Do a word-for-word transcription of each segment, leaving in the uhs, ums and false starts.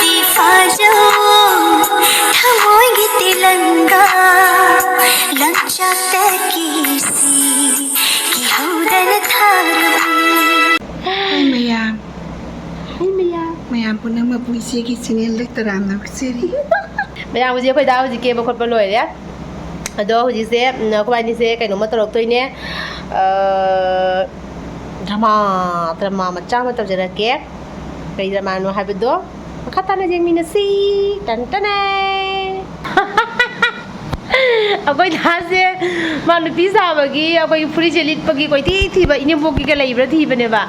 ꯐꯥꯖꯧ ꯊꯃꯣꯏꯒꯤ ꯇꯦꯂꯪꯒꯥ ꯂꯪꯆꯥꯛꯇꯒꯤ ꯁꯤ ꯀꯤꯍꯧꯗꯅ ꯊꯥꯔꯕꯅꯤ꯫ ꯍꯥꯏ ꯃꯌꯥꯝ꯫ ꯍꯥꯏ ꯃꯌꯥꯝ꯫ ꯃꯌꯥꯝ ꯄꯨꯝꯅꯃꯛꯄꯨ ꯏꯆꯦꯒꯤ ꯆꯦꯅꯦꯜꯗ ꯇꯔꯥꯝꯅ ꯑꯣꯛꯆꯔꯤ꯫ ꯃꯌꯥꯝ ꯍꯧꯖꯤꯛ ꯑꯩꯈꯣꯏ ꯗꯥ ꯍꯧꯖꯤꯛ ꯀꯦꯕ ꯈꯣꯠꯄ ꯂꯣꯏꯔꯦ꯫ ꯑꯗꯣ ꯍꯧꯖꯤꯛꯁꯦ, ꯎꯝ, ꯑꯩꯈꯣꯏꯕꯥꯅꯤꯁꯦ ꯀꯩꯅꯣꯝꯃ ꯇꯧꯔꯛꯇꯣꯏꯅꯦ꯫ ꯑ, ꯗ꯭ꯔꯃꯥ, ꯗ꯭ꯔꯃꯥ ꯃꯆꯥ ꯑꯃ ꯇꯧꯖꯔꯛꯀꯦ꯫ ꯀꯩ ꯗ꯭ꯔꯃꯥꯅꯣ ꯍꯥꯏꯕꯗꯣ ꯃꯈꯥ ꯇꯥꯅ ꯌꯦꯡꯃꯤꯟꯅꯁꯤ꯫ ꯇꯟ ꯇꯅꯦ꯫ ꯑꯩꯈꯣꯏ ꯗꯥꯁꯦ ꯃꯥ ꯅꯨꯄꯤ ꯁꯥꯕꯒꯤ ꯑꯩꯈꯣꯏꯒꯤ ꯐꯨꯔꯤꯠꯁꯦ ꯂꯤꯠꯄꯒꯤ ꯀꯣꯏꯊꯤ ꯊꯤꯕ, ꯏꯅꯦꯝꯕꯣꯛꯀꯤꯒ ꯂꯩꯕ꯭ꯔꯥ ꯊꯤꯕꯅꯦꯕ꯫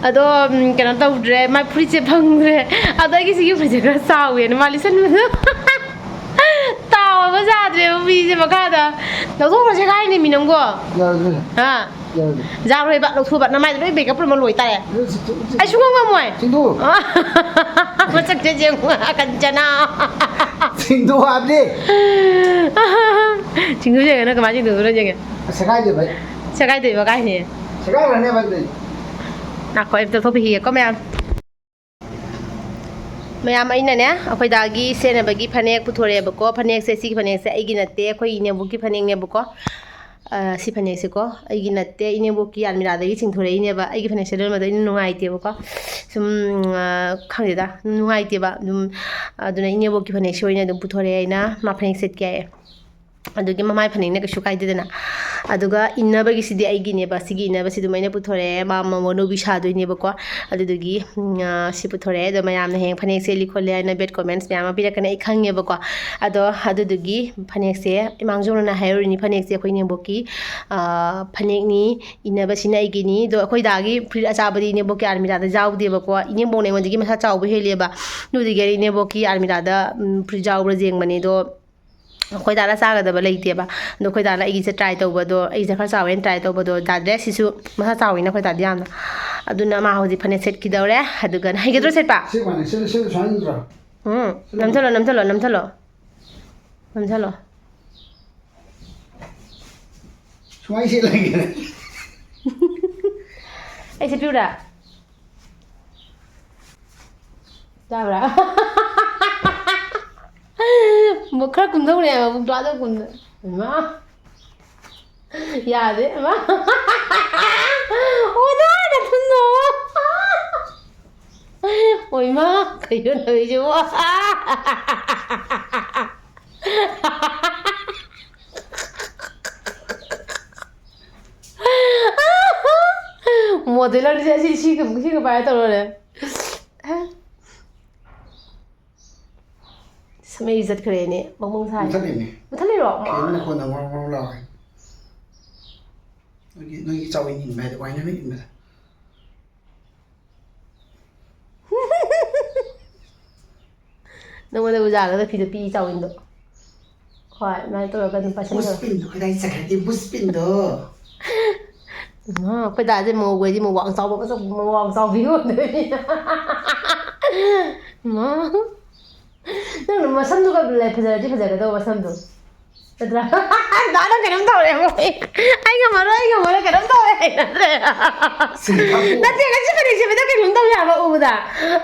ꯑꯗꯣ, ꯎꯝ, ꯀꯩꯅꯣ ꯇꯧꯗ꯭ꯔꯦ, ꯃꯥꯏ ꯐꯨꯔꯤꯠꯁꯦ ꯐꯪꯗ꯭ꯔꯦ꯫ ꯑꯗꯣ ꯑꯩꯒꯤ ꯁꯤꯒꯤ ꯐꯨꯔꯤꯠꯁꯦ ꯈꯔ ꯆꯥꯎꯋꯦꯅ ꯃꯥ ꯂꯤꯠꯁꯟꯕꯗꯣ꯫ ꯇꯥꯎꯕ ꯌꯥꯗ꯭ꯔꯦꯕ ꯃꯤꯁꯦ ꯃꯈꯥꯗ꯫ ꯂꯧꯊꯣꯛꯈ꯭ꯔꯁꯦ ꯀꯥꯏꯅꯦ ꯃꯤ ꯅꯪꯕꯣ? ꯌꯥꯔꯣꯏ꯫ ꯍꯥ? ꯌꯥꯔꯣꯏ꯫ ꯌꯥꯔꯣꯏꯕ, ꯂꯧꯊꯣꯛꯑꯕ꯫ ꯅꯃꯥꯏꯗ ꯂꯣꯏ ꯃꯦꯀꯞ ꯄꯨꯝꯅꯃꯛ ꯂꯣꯏ ꯇꯥꯔꯦ꯫ ꯑꯗꯨ ꯁꯤ-, ꯁꯤ-, ꯑꯩ ꯁꯨꯡꯉꯝ ꯉꯝꯃꯣꯏ꯫ ꯁꯤꯡꯗꯨ꯫ ꯃꯁꯛꯁꯦ ꯌꯦꯡꯉꯨ, ꯀꯟꯆꯅꯥ꯫ ꯁꯤꯡꯗꯨ ꯍꯥꯏꯕꯅꯤ꯫ ꯁꯤꯡꯗꯨ ꯌꯦꯡꯉꯦ, ꯅꯪ ꯀꯃꯥꯏꯅ ꯁꯤꯡꯗꯨꯗꯨꯅ ꯌꯦꯡꯉꯦ? ꯁꯦꯒꯥꯏꯗꯦ ꯚꯥꯏ꯫ ꯁꯦꯒꯥꯏꯗꯣꯏꯕ ꯀꯥꯏꯅꯦ꯫ ꯁꯦꯒꯥꯏꯔꯅꯦ ꯚꯥꯏ꯫ ꯉꯥꯏꯈꯣ, ꯑꯩ ꯑꯝꯇ ꯂꯧꯊꯣꯛꯄꯤꯈꯤꯒꯦꯀꯣ ꯃꯌꯥꯝ꯫ ꯃꯌꯥꯝ, ꯑꯩꯅꯅꯦ, ꯑꯩꯈꯣꯏ ꯗꯥꯒꯤ ꯁꯦꯠꯅꯕꯒꯤ ꯐꯅꯦꯛ ꯄꯨꯊꯣꯔꯛꯑꯦꯕꯀꯣ꯫ ꯐꯅꯦꯛꯁꯦ, ꯁꯤꯒꯤ ꯐꯅꯦꯛꯁꯦ ꯑꯩꯒꯤ ꯅꯠꯇꯦ, ꯑꯩꯈꯣꯏ ꯏꯅꯦꯝꯕꯣꯛꯀꯤ ꯐꯅꯦꯛꯅꯦꯕꯀꯣ꯫ ꯑ, ꯁꯤ ꯐꯅꯦꯛꯁꯦꯀꯣ, ꯑꯩꯒꯤ ꯅꯠꯇꯦ, ꯏꯅꯦꯝꯕꯣꯛꯀꯤ ꯑꯜꯃꯤꯔꯥꯗꯒꯤ ꯆꯤꯡꯊꯣꯔꯛꯏꯅꯦꯕ꯫ ꯑꯩꯒꯤ ꯐꯅꯦꯛ ꯁꯦꯠꯍꯟꯕꯗꯣ ꯑꯩꯅ ꯅꯨꯡꯉꯥꯏꯇꯦꯕꯀꯣ꯫ ꯁꯨꯝ, ꯑ, ꯈꯪꯗꯦꯗ, ꯅꯨꯡꯉꯥꯏꯇꯦꯕ꯫ ꯑꯗꯨꯝ, ꯑꯗꯨꯅ ꯏꯅꯦꯝꯕꯣꯛꯀꯤ ꯐꯅꯦꯛꯁꯦ ꯑꯣꯏꯅ ꯑꯗꯨꯝ ꯄꯨꯊꯣꯔꯛꯑꯦ ꯑꯩꯅ, ꯃꯥ ꯐꯅꯦꯛ ꯁꯦꯠꯀꯦ ꯍꯥꯏꯌꯦ꯫ ꯑꯗꯨꯒꯤ ꯃꯃꯥꯏ ꯐꯅꯦꯛꯅ ꯀꯩꯁꯨ ꯀꯥꯏꯗꯦꯗꯅ꯫ ꯑꯗꯨꯒ ꯏꯟꯅꯕꯒꯤꯁꯤꯗꯤ ꯑꯩꯒꯤꯅꯦꯕ, ꯁꯤꯒꯤ ꯏꯟꯅꯕꯁꯤ ꯑꯗꯨꯝ ꯑꯩꯅ ꯄꯨꯊꯣꯔꯛꯑꯦ, ꯃꯥ ꯃꯃꯣꯟ ꯎꯕꯤ ꯁꯥꯗꯣꯏꯅꯦꯕꯀꯣ꯫ ꯑꯗꯨꯗꯨꯒꯤ, ꯎꯝ, ꯑ, ꯁꯤ ꯄꯨꯊꯣꯔꯛꯑꯦ꯫ ꯑꯗꯣ ꯃꯌꯥꯝꯅ ꯍꯌꯦꯡ ꯐꯅꯦꯛ ꯁꯦꯠꯂꯤ ꯈꯣꯠꯂꯤ ꯍꯥꯏꯅ bad comments ꯃꯌꯥꯝ ꯑꯃ ꯄꯤꯔꯛꯀꯅꯤ, ꯑꯩ ꯈꯪꯉꯦꯕꯀꯣ꯫ ꯑꯗꯣ ꯑꯗꯨꯗꯨꯒꯤ ꯐꯅꯦꯛꯁꯦ ꯏꯃꯥꯡꯖꯧꯅꯅ ꯍꯥꯏꯔꯨꯔꯤꯅꯤ, ꯐꯅꯦꯛꯁꯦ ꯑꯩꯈꯣꯏ ꯏꯅꯦꯝꯕꯣꯛꯀꯤ, ꯑ, ꯐꯅꯦꯛꯅꯤ, ꯏꯟꯅꯕꯁꯤꯅ ꯑꯩꯒꯤꯅꯤ꯫ ꯑꯗꯣ ꯑꯩꯈꯣꯏ ꯗꯥꯒꯤ ꯐꯨꯔꯤꯠ ꯑꯆꯥꯕꯗꯤ ꯏꯅꯦꯝꯕꯣꯛꯀꯤ ꯑꯜꯃꯤꯔꯥꯗ ꯌꯥꯎꯗꯦꯕꯀꯣ꯫ ꯏꯅꯦꯝꯕꯣꯛꯅ ꯑꯩꯉꯣꯟꯗꯒꯤ ꯃꯁꯥ ꯆꯥꯎꯕ ꯍꯦꯜꯂꯦꯕ꯫ ꯑꯗꯨꯗꯨꯒꯤ ꯑꯩ ꯏꯅꯦꯝꯕꯣꯛꯀꯤ ꯑꯜꯃꯤꯔꯥꯗ, ꯎꯝ, ꯐꯨꯔꯤꯠ ꯌꯥꯎꯕ꯭ꯔꯥ ꯌꯦꯡꯕꯅꯦ꯫ ꯑꯗꯣ ꯑꯩꯈꯣꯏ ꯗꯥꯅ ꯆꯥꯒꯗꯕ ꯂꯩꯇꯦꯕ꯫ ꯑꯗꯣ ꯑꯩꯈꯣꯏ ꯗꯥꯅ ꯑꯩꯒꯤꯁꯦ try ꯇꯧꯕꯗꯣ, ꯑꯩꯁꯦ ꯈꯔ ꯆꯥꯎꯋꯦꯅ try ꯇꯧꯕꯗꯣ ꯌꯥꯗ꯭ꯔꯦ꯫ ꯁꯤꯁꯨ ꯃꯁꯥ ꯆꯥꯎꯋꯤꯅ ꯑꯩꯈꯣꯏ ꯗꯥꯗꯤ ꯌꯥꯝꯅ꯫ ꯑꯗꯨꯅ ꯃꯥ ꯍꯧꯖꯤꯛ ꯐꯅꯦꯛ ꯁꯦꯠꯈꯤꯗꯧꯔꯦ꯫ ꯑꯗꯨꯒ ꯍꯩꯒꯗ꯭ꯔꯣ ꯁꯦꯠꯄ? ꯁꯤ ꯃꯥꯅꯦ, ꯁꯤ, ꯁꯤ ꯁꯨꯃꯥꯏꯅ ꯅꯠꯇ꯭ꯔꯣ? ꯎꯝ, ꯅꯝꯊꯜꯂꯣ, ꯅꯝꯊꯜꯂꯣ, ꯅꯝꯊꯜꯂꯣ꯫ ꯅꯝꯊꯜꯂꯣ꯫ ꯁꯨꯃꯥꯏꯅ ꯁꯦꯠꯂꯒꯦ꯫ ꯑꯩ ꯁꯦꯠꯄꯤꯌꯨꯔꯥ? ꯌꯥꯕ꯭ꯔꯥ? ꯈꯔ ꯀꯨꯝꯊꯧꯅꯦ ꯍꯥꯏꯕ, ꯄꯨꯡ ꯇꯔꯥꯗ ꯀꯨꯝꯊ-, ꯏꯃꯥ꯫ ꯌꯥꯗꯦ, ꯏꯃꯥ꯫ ꯑꯣꯖꯥ, ꯅꯊꯨꯟꯗꯣ꯫ ꯑꯣ ꯏꯃꯥ, ꯀꯩꯅꯣ ꯇꯧꯔꯤꯁꯤꯕꯣ? ꯃꯣꯗꯦꯂꯔꯁꯦ ꯑꯁꯤ, ꯁꯤꯒ, ꯁꯤꯒ ꯄꯥꯏꯔ ꯇꯧꯔꯣꯅꯦ꯫ ꯁꯝꯃꯩ ꯆꯠꯈ꯭ꯔꯦꯅꯦ, ꯃꯃꯣꯡ ꯁꯥꯏ꯫ ꯃꯨꯊꯠꯂꯤꯅꯦ꯫ ꯃꯨꯊꯠꯂꯤꯔꯣ? ꯐꯦꯟ ꯃꯈꯣꯟꯅ ꯉꯧꯔꯧ ꯉꯧꯔꯧ ꯂꯥꯎꯋꯦ꯫ ꯅꯣꯏꯒꯤ, ꯅꯣꯏꯒꯤ ꯆꯥꯎꯏꯅ ꯏꯟꯕ ꯍꯥꯏꯗꯣ, ꯋꯥꯏꯅꯅ ꯏꯟꯕꯗ꯫ ꯅꯉꯣꯟꯗ ꯎꯖꯥꯒꯗ ꯐꯤꯗꯣ ꯄꯤ, ꯆꯥꯎꯏꯟꯗꯣ꯫ ꯍꯣꯏ, ꯑꯗꯨꯃꯥꯏꯅ ꯇꯧꯔꯒ ꯑꯗꯨꯝ ꯄꯥꯏꯁꯟꯈ꯭ꯔꯣ꯫ ꯕꯨꯁꯄꯤꯟꯗꯣ ꯀꯗꯥꯏ ꯆꯠꯈ꯭ꯔꯒꯦ, ꯕꯨꯁꯄꯤꯟꯗꯣ? ꯏꯃꯥ, ꯑꯩꯈꯣꯏ ꯗꯥꯁꯦ ꯃꯧꯈꯩꯗꯤ ꯃꯧ ꯋꯥꯡ ꯆꯥꯎꯕ, ꯃꯁꯛ ꯃꯧ ꯋꯥꯡ ꯆꯥꯎꯕꯤ ꯑꯣꯏꯗꯣꯏꯅꯤ꯫ ꯏꯃꯥ꯫ ꯅꯪꯅ ꯃꯁꯝꯗꯨꯒ ꯂꯩ-, ꯐꯖꯔꯗꯤ ꯐꯖꯒꯗꯧꯕ ꯃꯁꯝꯗꯣ꯫ ꯅꯠꯇ꯭ꯔꯥ? ꯗꯥ, ꯅꯪ ꯀꯩꯅꯣꯝ ꯇꯧꯔꯦ, ꯑꯃꯨꯛ꯫ ꯑꯩ ꯉꯝꯃꯔꯣꯏ, ꯑꯩ ꯉꯝꯃꯔꯣꯏ, ꯀꯩꯅꯣꯝ ꯇꯧꯔꯦ, ꯍꯩꯅꯗ꯭ꯔꯦ꯫ ꯁꯤꯡ ꯀꯥꯞꯄꯨ꯫ ꯅꯠꯇꯦ, ꯉꯁꯤ ꯐꯅꯦꯛ ꯁꯦꯠꯄꯗ ꯀꯩꯅꯣꯝ ꯇꯧꯔꯦ ꯍꯥꯏꯕ ꯎꯕꯗ꯫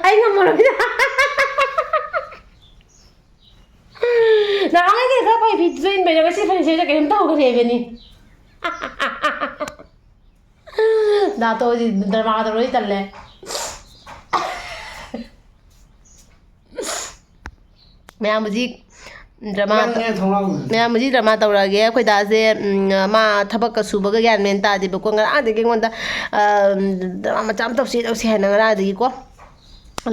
ꯑꯩ ꯉꯝꯃꯔꯣꯏ꯫ ꯅꯍꯥꯟꯉꯩꯗꯤ ꯈꯔ ꯐꯩ, ꯐꯤꯠꯁꯨ ꯏꯟꯕꯩꯗꯣ, ꯉꯁꯤ ꯐꯅꯦꯛ ꯁꯦꯠꯄꯗ ꯀꯩꯅꯣꯝ ꯇꯧꯈ꯭ꯔꯦꯕꯅꯤ꯫ ꯗꯥꯇꯣ ꯍꯧꯖꯤꯛ ꯗ꯭ꯔꯃꯥ ꯇꯧꯔꯗꯤ ꯇꯜꯂꯦ꯫ ꯃꯌꯥꯝ ꯍꯧꯖꯤꯛ ꯗ꯭ꯔꯃꯥ ꯅꯪꯅꯦ ꯊꯣꯡꯅꯥꯎꯗ꯫ ꯃꯌꯥꯝ ꯍꯧꯖꯤꯛ ꯗ꯭ꯔꯃꯥ ꯇꯧꯔꯛꯑꯒꯦ꯫ ꯑꯩꯈꯣꯏ ꯗꯥꯁꯦ, ꯎꯝ, ꯃꯥ ꯊꯕꯛꯀ ꯁꯨꯕꯒ ꯒ꯭ꯌꯥꯟ ꯃꯦꯟ ꯇꯥꯗꯦꯕꯀꯣ꯫ ꯉꯔꯥꯡꯗꯒꯤ ꯑꯩꯉꯣꯟꯗ, ꯑ, ꯗ꯭ꯔꯃꯥ ꯃꯆꯥ ꯑꯃ ꯇꯧꯁꯤ, ꯇꯧꯁꯤ ꯍꯥꯏꯅ ꯉꯔꯥꯡꯗꯒꯤꯀꯣ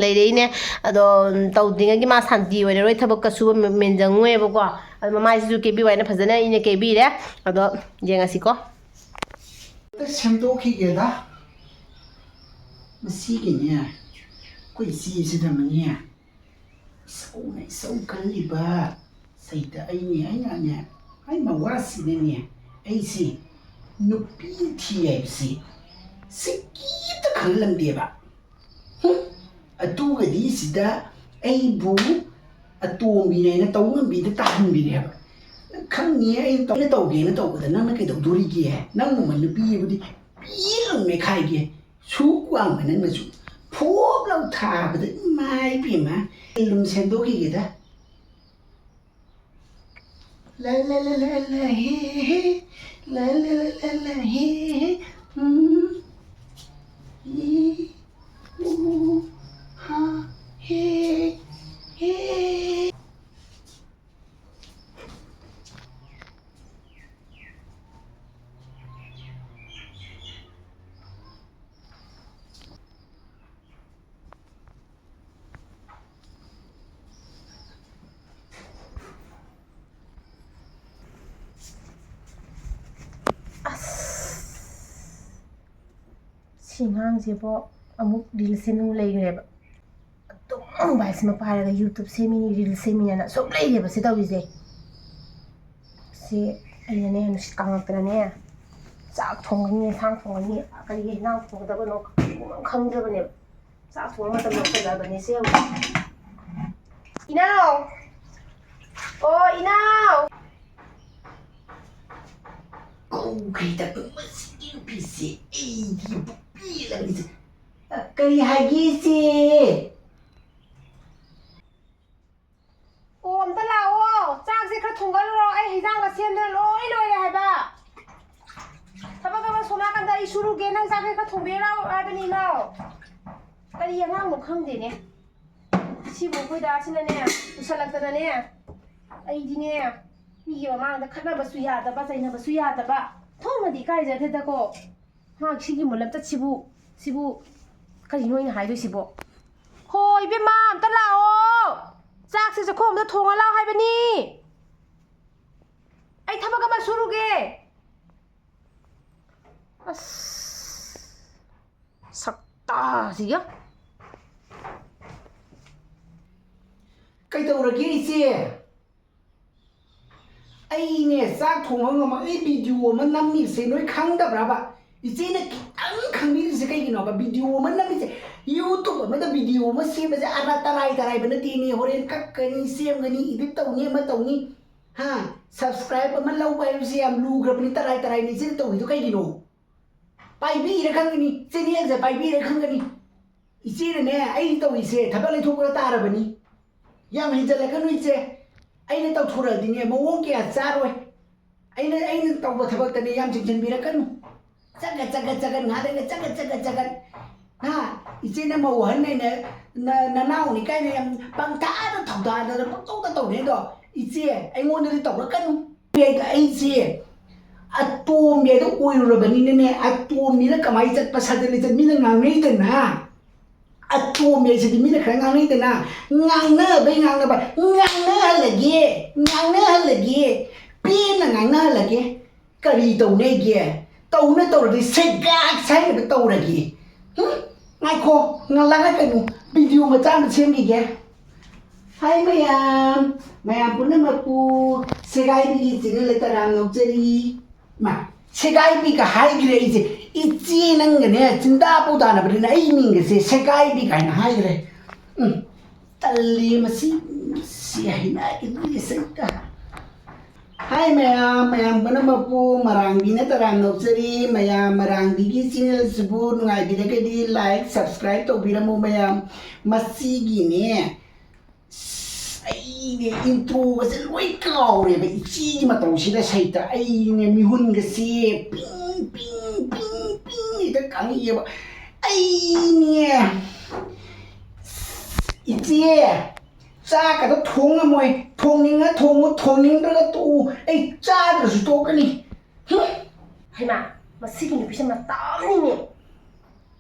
ꯂꯩꯔꯛꯏꯅꯦ꯫ ꯑꯗꯣ, ꯎꯝ, ꯇꯧꯗ꯭ꯔꯤꯉꯩꯒꯤ ꯃꯥ ꯁꯥꯟꯇꯤ ꯑꯣꯏꯔꯔꯣꯏ, ꯊꯕꯛꯀ ꯁꯨꯕ ꯃꯦ-, ꯃꯦꯟꯖꯪꯉꯣꯏꯕꯀꯣ꯫ ꯑꯗꯣ ꯃꯃꯥꯏꯁꯤꯁꯨ ꯀꯦꯕꯤꯌꯨ ꯍꯥꯏꯅ ꯐꯖꯅ ꯑꯩꯅ ꯀꯦꯕꯤꯔꯦ꯫ ꯑꯗꯣ ꯌꯦꯡꯉꯁꯤꯀꯣ꯫ ꯑꯝꯇ ꯁꯦꯝꯗꯣꯛꯈꯤꯒꯦꯗ꯫ ꯃꯁꯤꯒꯤꯅꯦ, ꯑꯩꯈꯣꯏ ꯏꯆꯦꯁꯤꯗ ꯑꯃꯅꯦ, ꯏꯁꯧꯅ ꯏꯁꯧ ꯀꯜꯂꯤꯕ, ꯁꯩꯇ ꯑꯩꯅꯦ, ꯑꯩꯅꯅꯦ, ꯑꯩ ꯃꯋꯥꯁꯤꯅꯅꯦ, ꯑꯩꯁꯤ ꯅꯨꯄꯤ ꯊꯤ ꯍꯥꯏꯕꯁꯤ ꯁꯤꯀꯤꯝꯇ ꯈꯪꯍꯜꯂꯝꯗꯦꯕ꯫ ꯍꯨꯝ, ꯑꯗꯨꯒꯗꯤ ꯁꯤꯗ ꯑꯩꯕꯨ ꯑꯇꯣꯝꯕꯤꯅꯦꯅ ꯇꯧ ꯉꯝꯕꯤꯗ ꯇꯥꯍꯟꯕꯤꯔꯦ ꯍꯥꯏꯕ꯫ ꯅꯪ ꯈꯪꯅꯤꯌꯦ, ꯑꯩꯅ ꯇꯧ-, ꯑꯩꯅ ꯇꯧꯒꯦꯅ ꯇꯧꯕꯗ ꯅꯪꯅ ꯀꯩꯗꯧꯗꯣꯔꯤꯒꯦ? ꯅꯪꯒꯨꯝꯕ ꯅꯨꯄꯤ ꯑꯃꯗꯤ ꯄꯤꯔ ꯃꯦꯈꯥꯏꯒꯦ꯫ ꯁꯨꯛ ꯋꯥꯡꯕ ꯅꯪꯅꯁꯨ ꯐꯣꯞ ꯂꯥꯎ ꯊꯥꯕꯗ, ꯏꯃꯥ ꯏꯕꯦꯝꯃ, ꯑꯩ ꯑꯗꯨꯝ ꯁꯦꯝꯗꯣꯛꯈꯤꯒꯦꯗ꯫ لا لا لا لا لا هي هي. لا لا لا لا لا هي هي. مم. إي. أو. ها. هي. هي. ꯑꯁ! ꯁꯤ ꯑꯉꯥꯡꯁꯤꯕꯣ ꯑꯃꯨꯛ ꯔꯤꯜꯁ ꯁꯦꯝꯅꯤꯡ ꯂꯩꯈ꯭ꯔꯦꯕ꯫ ꯑꯗꯨꯝ ꯃꯣꯕꯥꯏꯜꯁꯤꯃ ꯄꯥꯏꯔꯒ YouTube ꯁꯦꯝꯃꯤꯅꯤ, ꯔꯤꯜꯁ ꯁꯦꯝꯃꯤꯅꯦꯅ ꯁꯨꯝ ꯂꯩꯔꯦꯕ ꯁꯤ ꯇꯧꯔꯤꯁꯦ꯫ ꯁꯤ ꯑꯩꯅꯅꯦ ꯅꯨꯡꯁꯤꯠ ꯀꯥꯡꯂꯛꯇꯅꯅꯦ ꯆꯥꯛ ꯊꯣꯡꯒꯅꯤ, ꯌꯦꯟꯁꯥꯡ ꯊꯣꯡꯒꯅꯤ, ꯀꯔꯤꯒꯤ ꯌꯦꯟꯁꯥꯡ ꯊꯣꯡꯒꯗꯕꯅꯣ ꯈꯪꯗ꯭ꯔꯕꯅꯦꯕ꯫ ꯆꯥꯛ ꯊꯣꯡꯕ ꯃꯇꯝ ꯌꯧꯁꯜꯂꯛꯑꯕꯅꯦ ꯁꯤ ꯌꯦꯡꯉꯨ꯫ ꯏꯅꯥꯎ! ꯑꯣ ꯏꯅꯥꯎ! ꯀꯧꯈ꯭ꯔꯤꯗ ꯃꯁꯤꯒꯤ ꯅꯨꯄꯤꯁꯦ ꯑꯩꯒꯤ ꯄꯦꯜꯂꯕꯅꯤꯁꯦ꯫ ꯀꯔꯤ ꯍꯥꯏꯒꯦ ꯏꯆꯦ? ꯑꯣ ꯑꯝꯇ ꯂꯥꯛꯑꯣ, ꯆꯥꯛꯁꯦ ꯈꯔ ꯊꯣꯡꯒꯠꯂꯨꯔꯣ, ꯑꯩ ꯍꯤꯟꯖꯥꯡꯒ ꯁꯦꯝꯗꯅ ꯂꯣꯏ ꯂꯣꯏꯔꯦ ꯍꯥꯏꯕ꯫ ꯊꯕꯛ ꯑꯃ ꯁꯣꯝ ꯅꯥꯀꯟꯗ ꯑꯩ ꯁꯨꯔꯨꯒꯦ, ꯅꯪ ꯆꯥꯛꯁꯦ ꯈꯔ ꯊꯣꯡꯕꯤꯔꯣ ꯂꯥꯎ ꯍꯥꯏꯕꯅꯤ ꯏꯅꯥꯎ꯫ ꯀꯔꯤ ꯑꯉꯥꯡꯅꯣ ꯈꯪꯗꯦꯅꯦ꯫ ꯁꯤꯕꯨ ꯑꯩꯈꯣꯏ ꯗꯥꯁꯤꯅꯅꯦ ꯄꯨꯁꯜꯂꯛꯇꯅꯅꯦ, ꯑꯩꯗꯤꯅꯦ ꯃꯤꯒꯤ ꯃꯃꯥꯡꯗ ꯈꯠꯅꯕꯁꯨ ꯌꯥꯗꯕ, ꯆꯩꯅꯕꯁꯨ ꯌꯥꯗꯕ, ꯊꯣꯡꯅꯗꯤ ꯏꯀꯥꯏꯖꯗꯦꯗꯀꯣ꯫ ꯃꯍꯥꯛ ꯁꯤꯒꯤ ꯃꯨꯜꯂꯞꯇ ꯁꯤꯕꯨ, ꯁꯤꯕꯨ ꯀꯔꯤꯅꯣ ꯑꯩꯅ ꯍꯥꯏꯗꯣꯏꯁꯤꯕꯣ? ꯍꯣ ꯏꯕꯦꯝꯃ, ꯑꯝꯇ ꯂꯥꯛꯑꯣ, ꯆꯥꯛꯁꯦ ꯆꯥꯛꯈꯣꯝ ꯑꯝꯇ ꯊꯣꯡꯉ ꯂꯥꯛꯑꯣ ꯍꯥꯏꯕꯅꯤ꯫ ꯑꯩ ꯊꯕꯛ ꯑꯃ ꯁꯨꯔꯨꯒꯦ꯫ ꯑꯁ, ꯁꯛꯇꯥꯁꯤꯒ꯫ ꯀꯩꯗꯧꯔꯒꯦ ꯏꯆꯦ? ꯑꯩꯅꯦ ꯆꯥꯛ ꯊꯣꯡꯕ ꯉꯝꯃꯛ, ꯑꯩ ꯚꯤꯗꯤꯑꯣ ꯑꯃ ꯅꯝꯃꯤꯁꯦ ꯅꯣꯏ ꯈꯪꯗꯕ꯭ꯔꯕ? ꯏꯆꯦꯅ ꯈꯤꯇꯪ ꯈꯪꯕꯤꯔꯤꯁꯦ ꯀꯩꯒꯤꯅꯣꯕ? ꯚꯤꯗꯤꯑꯣ ꯑꯃ ꯅꯝꯃꯤꯁꯦ, YouTube ꯑꯃꯗ ꯚꯤꯗꯤꯑꯣ ꯑꯃ ꯁꯦꯝꯕꯁꯦ ꯑꯔꯥ ꯇꯔꯥꯏ ꯇꯔꯥꯏꯕ ꯅꯠꯇꯦꯅꯦ꯫ ꯍꯣꯔꯦꯟ ꯀꯛꯀꯅꯤ, ꯁꯦꯝꯒꯅꯤ, ꯏꯗꯤꯠ ꯇꯧꯅꯤ, ꯑꯃ ꯇꯧꯅꯤ꯫ ꯍꯥ? ꯁꯕꯁꯀ꯭ꯔꯥꯏꯕ ꯑꯃ ꯂꯧꯕ ꯍꯥꯏꯕꯁꯦ ꯌꯥꯝ ꯂꯨꯈ꯭ꯔꯕꯅꯤ, ꯇꯔꯥꯏ ꯇꯔꯥꯏꯅ ꯏꯆꯦꯅ ꯇꯧꯔꯤꯗꯣ ꯀꯩꯒꯤꯅꯣ? ꯄꯥꯏꯕꯤꯔ ꯈꯪꯒꯅꯤ, ꯆꯦꯅꯦꯜꯁꯦ ꯄꯥꯏꯕꯤꯔ ꯈꯪꯒꯅꯤ꯫ ꯏꯆꯦꯅꯅꯦ ꯑꯩ ꯇꯧꯔꯤꯁꯦ ꯊꯕꯛ ꯂꯩꯊꯣꯛꯄꯗ ꯇꯥꯔꯕꯅꯤ꯫ ꯌꯥꯝ ꯍꯦꯟꯖꯜꯂꯛꯀꯅꯨ ꯏꯆꯦ꯫ ꯑꯩꯅ ꯇꯧꯊꯣꯔꯛꯑꯗꯤꯅꯦ, ꯃꯑꯣꯡ ꯀꯌꯥ ꯆꯥꯔꯣꯏ꯫ ꯑꯩꯅ ꯑꯩꯅ ꯇꯧꯕ ꯊꯕꯛꯇꯅꯦ ꯌꯥꯝ ꯆꯤꯡꯁꯤꯟꯕꯤꯔꯛꯀꯅꯨ꯫ ꯆꯒꯠ ꯆꯒꯠ ꯆꯒꯠ ꯉꯥꯗꯒ ꯆꯒꯠ ꯆꯒꯠ ꯆꯒꯠ꯫ ꯍꯥ? ꯏꯆꯦꯅ ꯃꯧ ꯑꯍꯟ ꯍꯥꯏꯅ ꯅ- ꯅꯅꯥꯎꯅꯤ ꯀꯥꯏꯅ ꯌꯥꯝ ꯄꯪꯊꯥꯗ ꯊꯧꯗꯥꯗꯅ ꯄꯪꯇꯧꯗ ꯇꯧꯅꯦ ꯑꯗꯣ, ꯏꯆꯦ, ꯑꯩꯉꯣꯟꯗꯗꯤ ꯇꯧꯔꯛꯀꯅꯨ꯫ ꯑꯩꯁꯦ ꯑꯇꯣꯝꯕꯤ ꯑꯗꯨ ꯑꯣꯏꯔꯨꯔꯕꯅꯤꯅꯅꯦ, ꯑꯇꯣꯝꯕꯤꯅ ꯀꯃꯥꯏꯅ ꯆꯠꯄ ꯁꯥꯖꯠ ꯂꯤꯆꯠ ꯃꯤꯅ ꯉꯥꯡꯅꯩꯗꯅ꯫ ꯑꯇꯣꯝꯕꯤ ꯍꯥꯏꯁꯤꯗꯤ ꯃꯤꯅ ꯈꯔ ꯉꯥꯡꯅꯩꯗꯅ, ꯉꯥꯡꯅꯕꯩ ꯉꯥꯡꯅꯕ, ꯉꯥꯡꯅꯍꯜꯂꯒꯦ, ꯉꯥꯡꯅꯍꯜꯂꯒꯦ, ꯄꯦꯟꯅ ꯉꯥꯡꯅꯍꯜꯂꯒꯦ꯫ ꯀꯔꯤ ꯇꯧꯅꯦꯒꯦ? ꯇꯧꯅ ꯇꯧꯔꯗꯤ ꯁꯦꯒꯥꯛ ꯁꯥꯏꯅꯕ ꯇꯧꯔꯒꯦ꯫ ꯍꯨꯝ? ꯉꯥꯏꯈꯣ, ꯉꯥꯡꯂꯛꯀꯅꯨ, ꯚꯤꯗꯤꯑꯣ ꯃꯆꯥ ꯑꯃ ꯁꯦꯝꯈꯤꯒꯦ꯫ ꯍꯥꯏ ꯃꯌꯥꯝ, ꯃꯌꯥꯝ ꯄꯨꯝꯅꯃꯛꯄꯨ ꯁꯦꯒꯥꯏꯕꯤꯒꯤ ꯆꯦꯅꯦꯜꯗ ꯇꯔꯥꯝꯅ ꯑꯣꯛꯆꯔꯤ꯫ ꯃꯥ, ꯁꯦꯒꯥꯏꯕꯤꯒ ꯍꯥꯏꯈ꯭ꯔꯦ ꯑꯩꯁꯦ꯫ ꯏꯆꯦ ꯅꯪꯒꯅꯦ ꯆꯤꯟꯗꯥ ꯄꯥꯎꯗꯥꯅꯕꯅꯤꯅ ꯑꯩ ꯃꯤꯡꯒꯁꯦ ꯁꯦꯒꯥꯏꯕꯤ ꯀꯥꯏꯅ ꯍꯥꯏꯈ꯭ꯔꯦ꯫ ꯎꯝ, ꯇꯜꯂꯤ ꯃꯁꯤ, ꯁꯤ ꯍꯩꯅꯈꯤꯗ꯭ꯔꯤ ꯁꯩꯇ꯫ ꯍꯥꯏ ꯃꯌꯥꯝ, ꯃꯌꯥꯝ ꯄꯨꯝꯅꯃꯛꯄꯨ ꯃꯔꯥꯡꯕꯤꯅ ꯇꯔꯥꯝꯅ ꯑꯣꯛꯆꯔꯤ꯫ ꯃꯌꯥꯝ ꯃꯔꯥꯡꯕꯤꯒꯤ ꯆꯦꯅꯦꯜꯁꯤꯕꯨ ꯅꯨꯡꯉꯥꯏꯕꯤꯔꯒꯗꯤ ꯂꯥꯏꯛ, ꯁꯕꯁꯀ꯭ꯔꯥꯏꯕ ꯇꯧꯕꯤꯔꯝꯃꯨ ꯃꯌꯥꯝ꯫ ꯃꯁꯤꯒꯤꯅꯦ, ꯑꯩꯅꯦ ꯏꯟꯇ꯭ꯔꯣꯒꯁꯦ ꯂꯣꯏ ꯀꯥꯎꯔꯦꯕ ꯏꯆꯦꯒꯤ ꯃꯇꯧꯁꯤꯗ ꯁꯩꯇ꯫ ꯑꯩꯅꯦ ꯃꯤꯍꯨꯟꯒꯁꯦ ꯄꯤꯡ ꯄꯤꯡ ꯄꯤꯡ ꯄꯤꯡ ꯍꯦꯛꯇ ꯀꯪꯉꯛꯑꯦꯕ꯫ ꯑꯩꯅꯦ ꯏꯆꯦ, ꯆꯥꯛꯀꯗꯣ ꯊꯣꯡꯉꯝꯃꯣꯏ꯫ ꯊꯣꯡꯅꯤꯡꯉ ꯊꯣꯡꯉꯨ, ꯊꯣꯡꯅꯤꯡꯗ꯭ꯔꯒ ꯇꯣꯛꯎ꯫ ꯑꯩ ꯆꯥꯗ꯭ꯔꯁꯨ ꯇꯣꯛꯀꯅꯤ꯫ ꯍꯨꯝ꯫ ꯍꯩꯃꯥ, ꯃꯁꯤꯒꯤ ꯅꯨꯄꯤꯁꯦ ꯃꯇꯥꯅꯤꯅꯦ꯫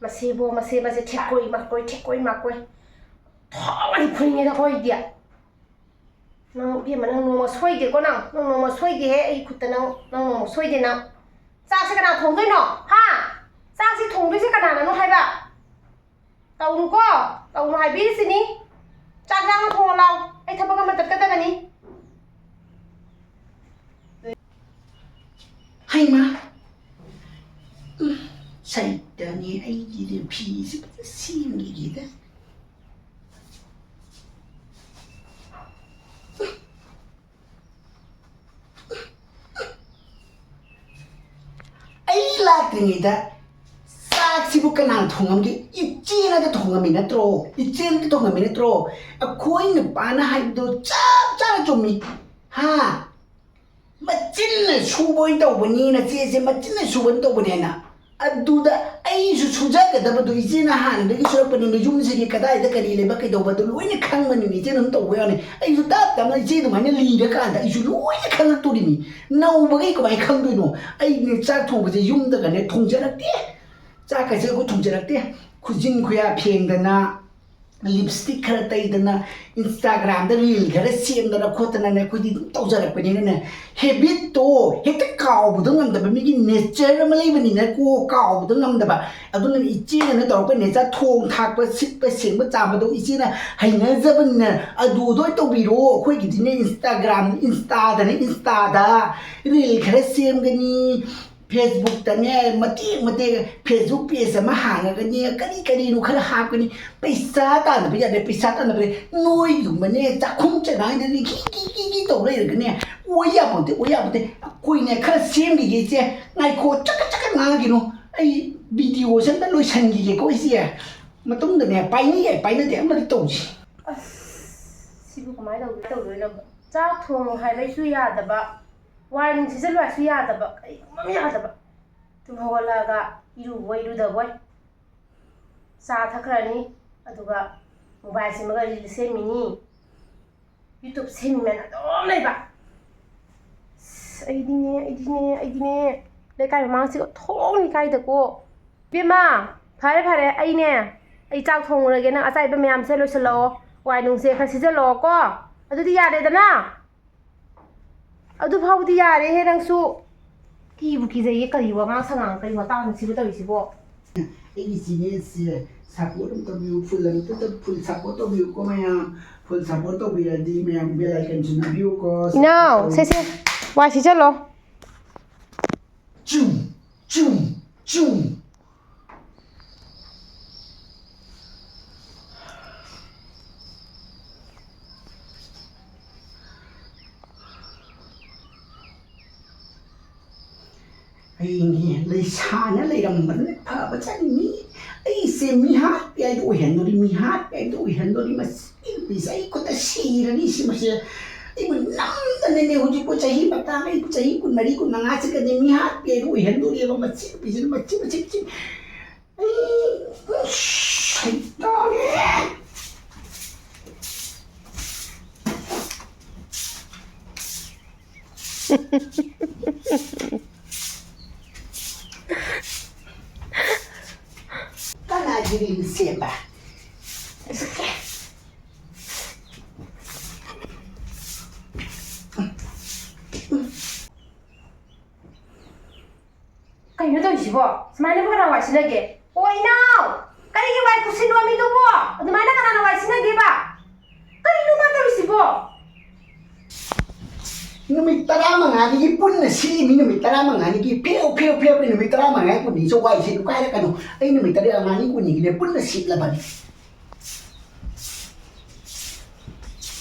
ꯃꯁꯤꯕꯨ, ꯃꯁꯤ, ꯃꯁꯤ ꯊꯦꯛꯀꯣꯏ ꯃꯥꯀꯣꯏ, ꯊꯦꯛꯀꯣꯏ ꯃꯥꯀꯣꯏ꯫ ꯊꯥꯎꯗꯤ ꯐꯨꯅꯤꯡꯉꯦꯗ ꯑꯩꯈꯣꯏꯗꯤ꯫ ꯅꯪ ꯏꯕꯦꯝꯃ, ꯅꯪ ꯅꯣꯡꯃ ꯁꯣꯏꯗꯦꯀꯣ ꯅꯪ? ꯅꯪ ꯅꯣꯡꯃ ꯁꯣꯏꯗꯦꯍꯦ, ꯑꯩ ꯈꯨꯠꯇ ꯅꯪ, ꯅꯪ ꯅꯣꯡꯃ ꯁꯣꯏꯗꯦ ꯅꯪ꯫ ꯆꯥꯛꯁꯦ ꯀꯅꯥ ꯊꯣꯡꯗꯣꯏꯅꯣ? ꯍꯥ? ꯆꯥꯛꯁꯦ ꯊꯣꯡꯗꯣꯏꯁꯦ ꯀꯅꯥꯅꯅꯣ ꯍꯥꯏꯕ? ꯇꯧꯅꯨꯀꯣ, ꯇꯧꯅꯨ ꯍꯥꯏꯕꯤꯔꯤꯁꯤꯅꯤ꯫ ꯆꯥꯛ ꯌꯥꯝ ꯊꯣꯡꯉ ꯂꯥꯎ, ꯑꯩ ꯊꯕꯛ ꯑꯃ ꯆꯠꯀꯗꯕꯅꯤ꯫ ꯍꯩꯃꯥ! ꯎꯝ, ꯁꯩꯇꯅꯤ ꯑꯩꯒꯤꯗꯤ ꯐꯤꯁꯤ ꯐꯖ ꯁꯦꯝꯈꯤꯒꯦꯗ꯫ ꯑꯩ ꯂꯥꯛꯇ꯭ꯔꯤꯉꯩꯗ ꯆꯥꯛꯁꯤꯕꯨ ꯀꯅꯥꯅ ꯊꯣꯡꯉꯝꯒꯦ? ꯏꯆꯦꯅ ꯊꯣꯡꯉꯝꯃꯤ ꯅꯠꯇ꯭ꯔꯣ? ꯏꯆꯦꯅ ꯊꯣꯡꯉꯝꯃꯤ ꯅꯠꯇ꯭ꯔꯣ? ꯑꯩꯈꯣꯏ ꯅꯨꯄꯥꯅ ꯍꯥꯏꯕꯗꯣ ꯆꯞ ꯆꯥꯅ ꯆꯨꯝꯃꯤ꯫ ꯍꯥ? ꯃꯆꯤꯟꯅ ꯁꯨꯕ ꯑꯣꯏꯅ ꯇꯧꯕꯅꯤ, ꯅꯆꯦꯁꯦ ꯃꯆꯤꯟꯅ ꯁꯨꯕ ꯑꯣꯏꯅ ꯇꯧꯕꯅꯦꯅ꯫ ꯑꯗꯨꯗ ꯑꯩꯁꯨ ꯁꯨꯖꯒꯗꯕꯗꯣ ꯏꯆꯦꯅ ꯍꯥꯟꯅꯗꯒꯤ ꯁꯨꯔꯛꯄꯅꯤꯅ, ꯌꯨꯝꯁꯤꯒꯤ ꯀꯗꯥꯏꯗ ꯀꯔꯤ ꯂꯩꯕ ꯀꯩꯗꯧꯕꯗꯣ ꯂꯣꯏꯅ ꯈꯪꯕꯅꯤꯅ ꯏꯆꯦꯅ ꯑꯗꯨꯝ ꯇꯧꯕ ꯌꯥꯅꯤ꯫ ꯑꯩꯁꯨ ꯇꯞ ꯇꯞꯅ ꯏꯆꯦ ꯑꯗꯨꯃꯥꯏꯅ ꯂꯤꯔꯀꯥꯟꯗ ꯑꯩꯁꯨ ꯂꯣꯏꯅ ꯈꯪꯉꯛꯇꯣꯔꯤꯃꯤ꯫ ꯅꯧꯕꯈꯩ ꯀꯃꯥꯏꯅ ꯈꯪꯗꯣꯏꯅꯣ? ꯑꯩꯅꯦ ꯆꯥꯛ ꯊꯣꯡꯕꯁꯦ ꯌꯨꯝꯗꯒꯅꯦ ꯊꯣꯡꯖꯔꯛꯇꯦ꯫ ꯆꯥꯛꯀꯁꯦ ꯑꯩꯈꯣꯏ ꯊꯣꯡꯖꯔꯛꯇꯦ꯫ ꯈꯨꯖꯤꯟ ꯈꯨꯌꯥ ꯐꯦꯡꯗꯅ, ꯂꯤꯞꯁꯇꯤꯛ ꯈꯔ ꯇꯩꯗꯅ, ꯏꯟꯁꯇꯥꯒ꯭ꯔꯥꯝꯗ ꯔꯤꯜ ꯈꯔ ꯁꯦꯝꯗꯅ ꯈꯣꯠꯇꯅꯅꯦ, ꯑꯩꯈꯣꯏꯗꯤ ꯑꯗꯨꯝ ꯇꯧꯖꯔꯛꯄꯅꯤꯅꯅꯦ, ꯍꯦꯕꯤꯠꯇꯣ ꯍꯦꯛꯇ ꯀꯥꯎꯕꯗꯣ ꯉꯝꯗꯕ, ꯃꯤꯒꯤ ꯅꯦꯆꯔ ꯑꯃ ꯂꯩꯕꯅꯤꯅꯀꯣ, ꯀꯥꯎꯕꯗꯣ ꯉꯝꯗꯕ꯫ ꯑꯗꯨꯅ ꯏꯆꯦꯅꯅꯦ ꯇꯧꯔꯛꯄ ꯅꯦꯆꯔ, ꯊꯣꯡ ꯊꯥꯛꯄ, ꯁꯤꯠꯄ ꯁꯦꯡꯕ ꯆꯥꯝꯕꯗꯣ ꯏꯆꯦꯅ ꯍꯩꯅꯖꯕꯅꯤꯅ ꯑꯗꯨꯗꯣ ꯑꯣꯏꯅ ꯇꯧꯕꯤꯔꯣ꯫ ꯑꯩꯈꯣꯏꯒꯤꯗꯤꯅꯦ ꯏꯟꯁꯇꯥꯒ꯭ꯔꯥꯝ, ꯏꯟꯁꯇꯥꯗꯅꯦ, ꯏꯟꯁꯇꯥꯗ ꯔꯤꯜ ꯈꯔ ꯁꯦꯝꯒꯅꯤ, ꯐꯦꯁꯕꯨꯛꯇꯅꯦ ꯃꯇꯦꯛ ꯃꯇꯦꯛ, ꯐꯦꯁꯕꯨꯛ ꯄꯦꯖ ꯑꯃ ꯍꯥꯡꯉꯒꯅꯦ, ꯀꯔꯤ ꯀꯔꯤꯅꯣ ꯈꯔ ꯍꯥꯞꯀꯅꯤ꯫ ꯄꯩꯁꯥ ꯇꯥꯟꯗꯕ ꯌꯥꯗꯦ, ꯄꯩꯁꯥ ꯇꯥꯟꯗꯕ ꯌꯥꯗꯦ꯫ ꯅꯣꯏꯒꯨꯝꯕꯅꯦ ꯆꯥꯛꯈꯨꯝ ꯆꯦꯅꯥꯏꯗꯗꯤ ꯈꯤ ꯈꯤ ꯈꯤ ꯈꯤ ꯇꯧ ꯂꯩꯔꯒꯅꯦ, ꯑꯣꯏ ꯌꯥꯄꯣꯟꯇꯦ, ꯑꯣꯏ ꯌꯥꯄꯣꯟꯇꯦ꯫ ꯑꯩꯈꯣꯏꯅꯦ ꯈꯔ ꯁꯦꯝꯈꯤꯒꯦ ꯏꯆꯦ꯫ ꯉꯥꯏꯈꯣ, ꯆꯀꯠ ꯆꯀꯠ ꯉꯥꯡꯒꯤꯅꯨ꯫ ꯑꯩ ꯚꯤꯗꯤꯑꯣꯁꯦ ꯑꯝꯇ ꯂꯣꯏꯁꯟꯈꯤꯒꯦꯀꯣ ꯏꯆꯦ꯫ ꯃꯇꯨꯡꯗꯅꯦ ꯄꯥꯏꯅꯤꯡꯉꯦ ꯄꯥꯏꯅꯗꯦ ꯑꯃꯗꯤ ꯇꯧꯁꯤ꯫ ꯑꯁ, ꯁꯤꯕꯨ ꯀꯃꯥꯏꯅ ꯇꯧꯗꯣꯏ-, ꯇꯧꯗꯣꯏꯅꯣ? ꯆꯥꯛ ꯊꯣꯡꯉꯨ ꯍꯥꯏꯕꯩꯁꯨ ꯌꯥꯗꯕ, ꯋꯥꯏ ꯅꯨꯡꯁꯤꯠ ꯆꯠꯂꯨ ꯍꯥꯏꯁꯨ ꯌꯥꯗꯕ, ꯀꯔꯤꯒꯨꯝꯕ ꯑꯃ ꯌꯥꯗꯕ꯫ ꯇꯨꯝ ꯍꯧꯒꯠꯂꯛꯑꯒ ꯏꯔꯨꯕꯣꯏ ꯏꯔꯨꯗꯕꯣꯏ, ꯆꯥ ꯊꯛꯈ꯭ꯔꯅꯤ, ꯑꯗꯨꯒ ꯃꯣꯕꯥꯏꯜ ꯁꯤꯃꯒ ꯔꯤꯜ ꯁꯦꯝꯃꯤꯅꯤ, ꯌꯨꯇꯨꯕ ꯁꯦꯝꯃꯤꯃꯦꯅ ꯑꯗꯨꯝ ꯂꯩꯕ꯫ ꯑꯁ, ꯑꯩꯗꯤꯅꯦ, ꯑꯩꯗꯤꯅꯦ, ꯑꯩꯗꯤꯅꯦ, ꯂꯩꯀꯥꯏ ꯃꯃꯥꯡꯁꯤꯒ ꯊꯣꯡ ꯏꯀꯥꯏꯗꯀꯣ꯫ ꯏꯕꯦꯝꯃ, ꯐꯔꯦ, ꯐꯔꯦ, ꯑꯩꯅꯦ, ꯑꯩ ꯆꯥꯛ ꯊꯣꯡꯉꯨꯔꯒꯦ, ꯅꯪ ꯑꯆꯥꯏꯕ ꯃꯌꯥꯝꯁꯦ ꯂꯣꯏꯁꯤꯜꯂꯛꯑꯣ, ꯋꯥꯏ ꯅꯨꯡꯁꯦ ꯈꯔ ꯁꯤꯠꯆꯜꯂꯛꯑꯣꯀꯣ, ꯑꯗꯨꯗꯤ ꯌꯥꯔꯦꯗꯅ? ꯑꯗꯨ ꯐꯥꯎꯕꯗꯤ ꯌꯥꯔꯦꯍꯦ ꯅꯪꯁꯨ꯫ ꯀꯤꯕꯨ ꯀꯤꯖꯩꯌꯦ, ꯀꯔꯤ ꯋꯥꯉꯥꯡ ꯁꯉꯥꯡ, ꯀꯔꯤ ꯋꯥꯇꯥꯅꯣ ꯁꯤꯕꯨ ꯇꯧꯔꯤꯁꯤꯕꯣ? ꯑꯩꯒꯤ ꯆꯦꯅꯦꯜꯁꯦ ꯁꯞꯄꯣꯔꯠ ꯑꯗꯨꯝ ꯇꯧꯕꯤꯌꯨ, ꯐꯨꯜ ꯑꯃꯇ, ꯐꯨꯜ ꯁꯞꯄꯣꯔꯠ ꯇꯧꯕꯤꯌꯨꯀꯣ ꯃꯌꯥꯝ, ꯐꯨꯜ ꯁꯞꯄꯣꯔꯠ ꯇꯧꯕꯤꯔꯗꯤ ꯃꯌꯥꯝ ꯕꯦꯜ ꯑꯥꯏꯀꯟꯁꯨ ꯅꯝꯕꯤꯌꯨꯀꯣ꯫ ꯏꯅꯥꯎ, ꯁꯦ, ꯁꯦ, ꯋꯥꯏ ꯁꯤꯠꯆꯜꯂꯣ꯫ ꯆꯨꯝ, ꯆꯨꯝ, ꯆꯨꯝ꯫ ꯑꯩꯅꯦ ꯂꯩꯁꯥꯅ ꯂꯩꯔꯝꯕꯅ ꯐꯕ ꯆꯠꯅꯤ꯫ ꯑꯩꯁꯦ ꯃꯤꯍꯥꯠꯄꯤ ꯍꯥꯏꯗꯣ ꯑꯣꯏꯍꯟꯗꯣꯔꯤ, ꯃꯤꯍꯥꯠꯄꯤ ꯍꯥꯏꯗꯣ ꯑꯣꯏꯍꯟꯗꯣꯔꯤ꯫ ꯃꯁꯤ ꯅꯨꯄꯤꯁꯦ ꯑꯩ ꯈꯨꯠꯇ ꯁꯤꯔꯅꯤ꯫ ꯁꯤ ꯃꯁꯤ ꯑꯩꯕꯨ ꯅꯝꯗꯅꯅꯦ ꯍꯧꯖꯤꯛꯄꯨ ꯆꯍꯤ ꯃꯇꯥꯡ, ꯑꯩꯕꯨ ꯆꯍꯤ ꯀꯨꯟꯃꯔꯤ, ꯀꯨꯟꯃꯉꯥꯁꯤꯒꯗꯤ ꯃꯤꯍꯥꯠꯄꯤ ꯍꯥꯏꯗꯣ ꯑꯣꯏꯍꯟꯗꯣꯔꯤꯕ꯫ ꯃꯁꯤ ꯅꯨꯄꯤꯁꯤꯅ ꯃꯁꯤ, ꯃꯁꯤ, ꯃꯁꯤ꯫ ꯑꯩ, ꯑꯁ, ꯁꯩꯇꯥꯅꯦ꯫ ꯀꯅꯥꯒꯤ ꯔꯤꯜꯁ ꯁꯦꯝꯕ? ꯀꯩꯅꯣ ꯇꯧꯔꯤꯁꯤꯕꯣ? ꯁꯨꯃꯥꯏꯅꯕꯨ ꯀꯅꯥ ꯋꯥꯏ ꯁꯤꯟꯅꯒꯦ? ꯑꯣ, ꯏꯅꯥꯎ! ꯀꯔꯤꯒꯤ ꯋꯥꯏ ꯈꯨꯠꯁꯤꯟꯅꯣ ꯃꯤꯗꯨꯕꯣ? ꯑꯗꯨꯃꯥꯏꯅ ꯀꯅꯥꯅ ꯋꯥꯏ ꯁꯤꯟꯅꯒꯦꯕ? ꯀꯔꯤꯅꯣ ꯃꯥ ꯇꯧꯔꯤꯁꯤꯕꯣ? ꯅꯨꯃꯤꯠ ꯇꯔꯥꯃꯉꯥꯅꯤꯒꯤ ꯄꯨꯟꯅ ꯁꯤꯜꯂꯤꯃꯤ, ꯅꯨꯃꯤꯠ ꯇꯔꯥꯃꯉꯥꯅꯤꯒꯤ ꯐꯦꯌꯧ, ꯐꯦꯌꯧ, ꯐꯦꯌꯧ, ꯅꯨꯃꯤꯠ ꯇꯔꯥꯃꯉꯥ ꯀꯨꯟꯅꯤꯁꯨ ꯋꯥꯏ ꯁꯤꯠꯂꯨ ꯀꯥꯏꯔꯛꯀꯅꯨ꯫ ꯑꯩ ꯅꯨꯃꯤꯠ ꯇꯔꯥꯃꯉꯥꯅꯤ ꯀꯨꯟꯅꯤꯒꯤꯅꯦ ꯄꯨꯟꯅ ꯁꯤꯠꯂꯕꯅꯤ꯫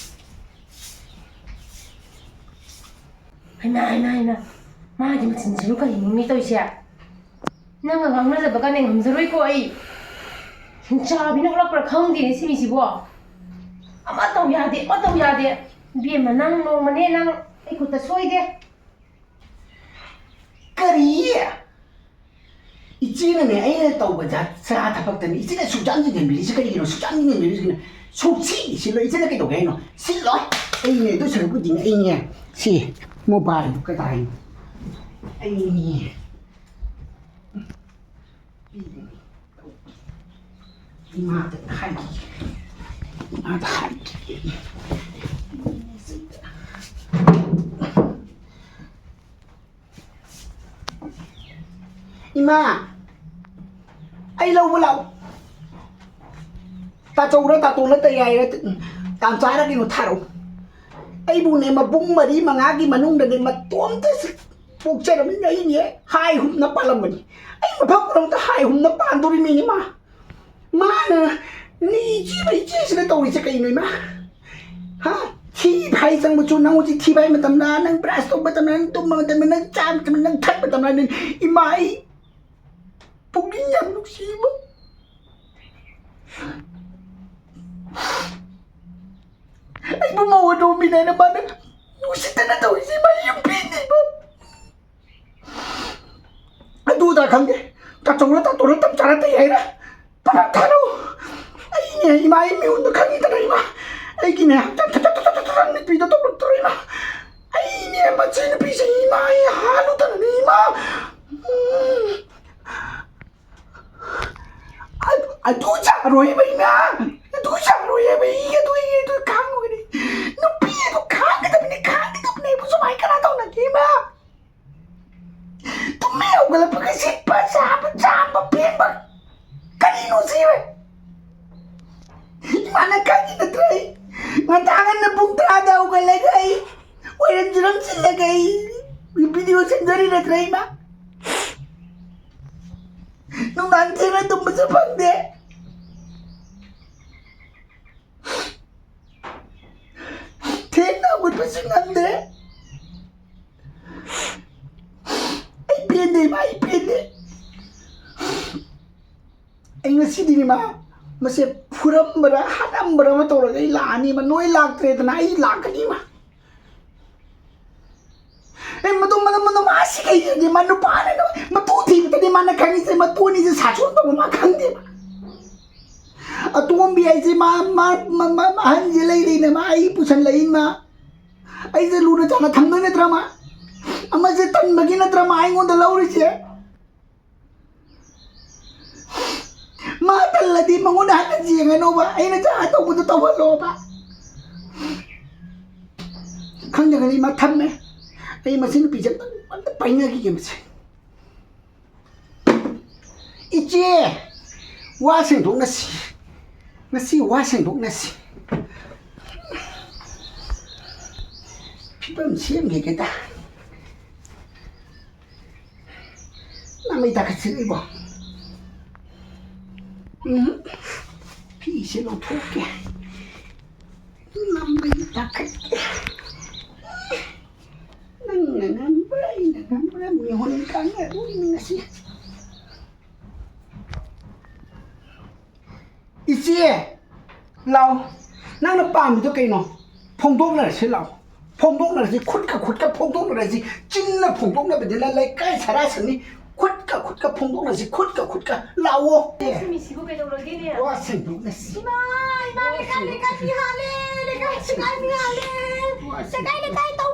ꯍꯩꯃꯥ, ꯍꯩꯃꯥ, ꯍꯩꯃꯥ, ꯃꯥꯒꯤ ꯃꯆꯤꯟꯁꯤꯕꯨ ꯀꯔꯤꯅꯣꯅꯦ ꯇꯧꯔꯤꯁꯦ? ꯅꯪꯒ ꯉꯥꯡꯅꯖꯕꯒꯅꯦ ꯉꯝꯖꯔꯣꯏꯀꯣ ꯑꯩ꯫ ꯍꯤꯡꯆꯥꯕꯤꯅ ꯑꯣꯜꯂꯛꯄ꯭ꯔꯥ ꯈꯪꯗꯦꯅꯦ ꯁꯤ ꯃꯤꯁꯤꯕꯣ꯫ ꯑꯃ ꯇꯧ ꯌꯥꯗꯦ, ꯑꯃ ꯇꯧ ꯌꯥꯗꯦ꯫ ꯏꯕꯦꯝꯃ, ꯅꯪ ꯅꯣꯡꯃꯅꯦ ꯅꯪ ꯑꯩ ꯈꯨꯠꯇ ꯁꯣꯏꯗꯦ꯫ ꯀꯔꯤ? ꯏꯆꯦꯅꯅꯦ ꯑꯩꯅ ꯇꯧꯕ ꯖꯥꯠ ꯆꯔꯥ ꯊꯕꯛꯇꯅꯤ꯫ ꯏꯆꯦꯅ ꯁꯨꯛꯆꯥꯟ ꯆꯤꯡꯁꯤꯟꯕꯤꯔꯤꯁꯤ ꯀꯔꯤꯒꯤꯅꯣ? ꯁꯨꯛꯆꯥꯟ ꯆꯤꯡꯁꯤꯟꯕꯤꯔꯤꯁꯤꯅ ꯁꯨꯛꯁꯤ ꯁꯤꯜꯂꯣꯏ꯫ ꯏꯆꯦꯅ ꯀꯩꯗꯧꯒꯦ ꯍꯥꯏꯅꯣ? ꯁꯤꯜꯂꯣꯏ꯫ ꯑꯩꯅꯦ ꯑꯗꯨ ꯁꯔꯨꯛꯄꯨꯗꯤ ꯑꯩꯅꯦ ꯁꯤ ꯃꯣꯕꯥꯏꯜꯗꯨ ꯀꯗꯥꯏꯅꯣ? ꯑꯩꯅꯦ ꯏꯃꯥꯗ ꯍꯥꯏꯈꯤꯒꯦ꯫ ꯏꯃꯥꯗ ꯍꯥꯏꯈꯤꯒꯦ꯫ ꯏꯃꯥ, ꯑꯩ ꯂꯧꯕ ꯂꯥꯛꯑꯣ꯫ ꯇꯥꯆꯧꯔ ꯇꯥꯇꯣꯟꯂ ꯇꯌꯥꯏꯔ ꯇꯥꯝꯆꯥꯔ ꯀꯩꯅꯣ ꯊꯥꯔꯛꯎ꯫ ꯑꯩꯕꯨꯅꯦ ꯃꯄꯨꯡ ꯃꯔꯤ ꯃꯉꯥꯒꯤ ꯃꯅꯨꯡꯗꯅꯦ ꯃꯇꯣꯝꯇ ꯄꯣꯛꯆꯔꯝꯃꯤꯅꯦ꯫ ꯑꯩꯅꯦ ꯍꯥꯏ ꯍꯨꯝꯅ ꯄꯥꯜꯂꯝꯕꯅꯤ꯫ ꯑꯩ ꯃꯐꯝ ꯈꯨꯗꯤꯡꯃꯛꯇ ꯍꯥꯏ ꯍꯨꯝꯅ ꯄꯥꯟꯗꯣꯔꯤꯃꯤꯅꯦ ꯃꯥ꯫ ꯃꯥꯅ ꯅꯤꯡꯊꯤꯕ ꯏꯆꯦꯁꯤꯅ ꯇꯧꯔꯤꯁꯦ ꯀꯩꯅꯣ ꯏꯃꯥ? ꯍꯥ? ꯊꯤ ꯐꯥꯏ ꯆꯪꯕꯁꯨ ꯅꯪ ꯍꯧꯖꯤꯛ ꯊꯤ ꯐꯥꯏ ꯃꯇꯝꯗ, ꯅꯪ ꯕ꯭ꯔꯁ ꯇꯧꯕ ꯃꯇꯝꯗ, ꯅꯪ ꯇꯨꯝꯕ ꯃꯇꯝꯗ, ꯅꯪ ꯆꯥꯕ ꯃꯇꯝꯗ, ꯅꯪ ꯊꯛꯄ ꯃꯇꯝꯗ, ꯅꯪ ꯏꯃꯥ ꯑꯩ ꯄꯨꯛꯅꯤꯡ ꯌꯥꯝ ꯅꯨꯡꯁꯤꯕ꯫ ꯑꯩꯕꯨ ꯃꯧ ꯑꯇꯣꯝꯕꯤꯅꯦꯅ ꯃꯥꯅ ꯎꯁꯤꯠꯇꯅ ꯇꯧꯔꯤꯁꯦ ꯏꯃꯥ, ꯌꯨꯝ ꯄꯦꯟꯗꯦ ꯏꯃꯥ꯫ ꯑꯗꯨ ꯑꯗꯥ ꯈꯪꯗꯦ꯫ ꯇꯥꯆꯧꯅ ꯇꯥꯇꯣꯟꯅ ꯇꯞ ꯆꯥꯅ ꯇꯩ ꯍꯥꯏꯔ ꯄꯥꯛ ꯊꯥꯔꯛꯎ꯫ ꯑꯩꯅꯦ ꯏꯃꯥ, ꯑꯩ ꯃꯤꯉꯣꯟꯗ ꯈꯪꯉꯤꯗꯅ ꯏꯃꯥ꯫ ꯑꯩꯒꯤꯅꯦ ꯍꯛꯆꯥꯡ ꯊꯛ ꯊꯛ ꯊꯛ ꯊꯛ ꯊꯛ ꯅꯨꯄꯤꯗꯣ ꯇꯧꯔꯛꯇ꯭ꯔꯣ ꯏꯃꯥ? ꯑꯩꯅꯦ ꯃꯆꯦ ꯅꯨꯄꯤꯁꯦ ꯏꯃꯥ, ꯑꯩ ꯍꯥꯜꯂꯨꯗꯅꯅꯦ ꯏꯃꯥ꯫ ꯎꯝ꯫ ꯑꯗꯨ, ꯑꯗꯨ ꯆꯥꯔꯣꯏꯕ ꯏꯃꯥ꯫ ꯑꯗꯨ ꯆꯥꯔꯣꯏꯕ꯫ ꯑꯩ ꯑꯗꯨ, ꯑꯩ ꯑꯗꯨ ꯈꯥꯡꯉꯨꯒꯅꯤ꯫ ꯅꯨꯄꯤ ꯑꯗꯨ ꯈꯥꯡꯒꯗꯕꯅꯤ, ꯈꯥꯡꯒꯗꯕꯅꯤ꯫ ꯑꯩꯕꯨ ꯁꯨꯃꯥꯏ ꯀꯅꯥ ꯇꯧꯅꯒꯦ ꯏꯃꯥ? ꯇꯨꯝꯃꯤ ꯍꯧꯒꯠꯂꯛꯄꯒ ꯁꯤꯠꯄ, ꯆꯥꯕ, ꯆꯥꯝꯕ, ꯐꯦꯡꯕ꯫ ꯀꯔꯤꯅꯣ ꯁꯤ? ꯏꯃꯥꯅ ꯈꯪꯉꯤ ꯅꯠꯇ꯭ꯔꯣ ꯑꯩ? ꯉꯟꯇꯥ ꯉꯟꯅ ꯄꯨꯡ ꯇꯔꯥꯗ ꯍꯧꯒꯠꯂꯒ ꯑꯩ ꯋꯥꯏꯔꯝ ꯆꯨꯔꯝ ꯁꯤꯜꯂꯒ ꯑꯩ ꯚꯤꯗꯤꯑꯣ ꯁꯦꯝꯖꯔꯤ ꯅꯠꯇ꯭ꯔꯣ ꯏꯃꯥ? ꯅꯨꯡꯗꯥꯡ ꯊꯦꯡꯅ ꯇꯨꯝꯕꯁꯨ ꯐꯪꯗꯦ꯫ ꯊꯦꯡꯅ ꯍꯧꯒꯠꯄꯁꯨ ꯉꯝꯗꯦ꯫ ꯑꯩ ꯄꯦꯟꯗꯦ ꯏꯃꯥ, ꯑꯩ ꯄꯦꯟꯗꯦ꯫ ꯑꯩ ꯉꯁꯤꯗꯤꯅꯦ ꯏꯃꯥ, ꯃꯁꯦ ꯐꯨꯔꯝꯕꯔꯥ, ꯍꯥꯠꯂꯝꯕꯔꯥ ꯑꯃ ꯇꯧꯔꯒ ꯑꯩ ꯂꯥꯛꯑꯅꯤ ꯏꯃꯥ꯫ ꯅꯣꯏ ꯂꯥꯛꯇ꯭ꯔꯦꯗꯅ ꯑꯩ ꯂꯥꯛꯀꯅꯤ ꯏꯃꯥ꯫ ꯑꯦ, ꯃꯗꯨ, ꯃꯗꯨ, ꯃꯗꯨ, ꯃꯥ ꯁꯤ ꯀꯩꯗꯧꯒꯦ? ꯃꯥ ꯅꯨꯄꯥꯅ ꯅꯨ-, ꯃꯇꯨ ꯊꯤꯕꯗꯅꯤ ꯃꯥꯅ ꯈꯪꯉꯤꯁꯦ, ꯃꯇꯨ ꯑꯅꯤꯁꯦ ꯁꯥꯁꯣꯟ ꯇꯧꯕ ꯃꯥ ꯈꯪꯗꯦꯕ꯫ ꯑꯇꯣꯝꯕꯤ ꯍꯥꯏꯁꯦ ꯃꯥ, ꯃꯥ, ꯃꯥ, ꯃꯥ, ꯃꯥ ꯑꯍꯟꯁꯦ ꯂꯩ ꯂꯩꯅ ꯃꯥ ꯑꯩ ꯄꯨꯁꯜꯂꯛꯏ ꯃꯥ꯫ ꯑꯩꯁꯦ ꯂꯨꯅ ꯆꯥꯅ ꯊꯝꯗꯣꯏ ꯅꯠꯇ꯭ꯔꯥ ꯃꯥ? ꯑꯃꯁꯦ ꯇꯟꯕꯒꯤ ꯅꯠꯇ꯭ꯔꯥ ꯃꯥ ꯑꯩꯉꯣꯟꯗ ꯂꯧꯔꯤꯁꯦ? ꯃꯥ ꯇꯜꯂꯗꯤ ꯃꯉꯣꯟꯗ ꯍꯥꯟꯅ ꯌꯦꯡꯉꯅꯣꯕ, ꯑꯩꯅ ꯖꯥ ꯇꯧꯕꯗꯣ ꯇꯧꯍꯜꯂꯣꯕ꯫ ꯈꯪꯗ꯭ꯔꯒꯗꯤ ꯃꯥ ꯊꯝꯃꯦ꯫ ꯑꯩ ꯃꯁꯤ ꯅꯨꯄꯤꯁꯦ ꯑꯝꯇ, ꯑꯝꯇ ꯄꯥꯏꯅꯈꯤꯒꯦ ꯃꯁꯦ꯫ ꯏꯆꯦ, ꯋꯥ ꯁꯦꯡꯗꯣꯛꯅꯁꯤ꯫ ꯉꯁꯤ ꯋꯥ ꯁꯦꯡꯗꯣꯛꯅꯁꯤ꯫ ꯐꯤꯕꯝ ꯁꯦꯝꯈꯤꯒꯦꯗ꯫ ꯅꯃꯩ ꯇꯥꯈꯠꯁꯤꯜꯂꯤꯕꯣ? ꯎꯝ꯫ ꯐꯤꯁꯦ ꯂꯧꯊꯣꯛꯀꯦ꯫ ꯅꯃꯩ ꯇꯥꯈꯠꯀꯦ꯫ ꯅꯪꯅ ꯉꯝꯕ꯭ꯔꯥ, ꯑꯩꯅ ꯉꯝꯕ꯭ꯔꯥ, ꯃꯤꯍꯨꯟ ꯀꯥꯟꯅꯔꯣꯏꯅꯦ ꯉꯁꯤ꯫ ꯏꯆꯦ, ꯂꯥꯎ꯫ ꯅꯪꯅ ꯄꯥꯝꯃꯤꯗꯣ ꯀꯩꯅꯣ? ꯐꯣꯡꯗꯣꯛꯅꯔꯁꯤ ꯂꯥꯎ꯫ ꯐꯣꯡꯗꯣꯛꯅꯔꯁꯤ, ꯈꯨꯠꯀ ꯈꯨꯠꯀ ꯐꯣꯡꯗꯣꯛꯅꯔꯁꯤ꯫ ꯆꯤꯟꯅ ꯐꯣꯡꯗꯣꯛꯅꯕꯗꯨꯅ ꯂꯩꯀꯥꯏ ꯁꯔꯥ ꯁꯟꯅꯤ꯫ ꯈꯨꯠꯀ ꯈꯨꯠꯀ ꯐꯣꯡꯗꯣꯛꯅꯔꯁꯤ, ꯈꯨꯠꯀ ꯈꯨꯠꯀ꯫ ꯂꯥꯎꯑꯣ꯫ ꯁꯤ ꯃꯤꯁꯤꯕꯨ ꯀꯩꯗꯧꯔꯒꯦꯅꯦ? ꯋꯥ ꯁꯦꯡꯗꯣꯛꯅꯁꯤ꯫ ꯏꯃꯥ, ꯏꯃꯥ, ꯂꯩꯀꯥꯏ, ꯂꯩꯀꯥꯏ ꯃꯤ ꯍꯥꯠꯂꯦ, ꯂꯩꯀꯥꯏ, ꯂꯩꯀꯥꯏ ꯃꯤ ꯍꯥꯠꯂꯦ꯫ ꯂꯩꯀꯥꯏ, ꯂꯩꯀꯥꯏ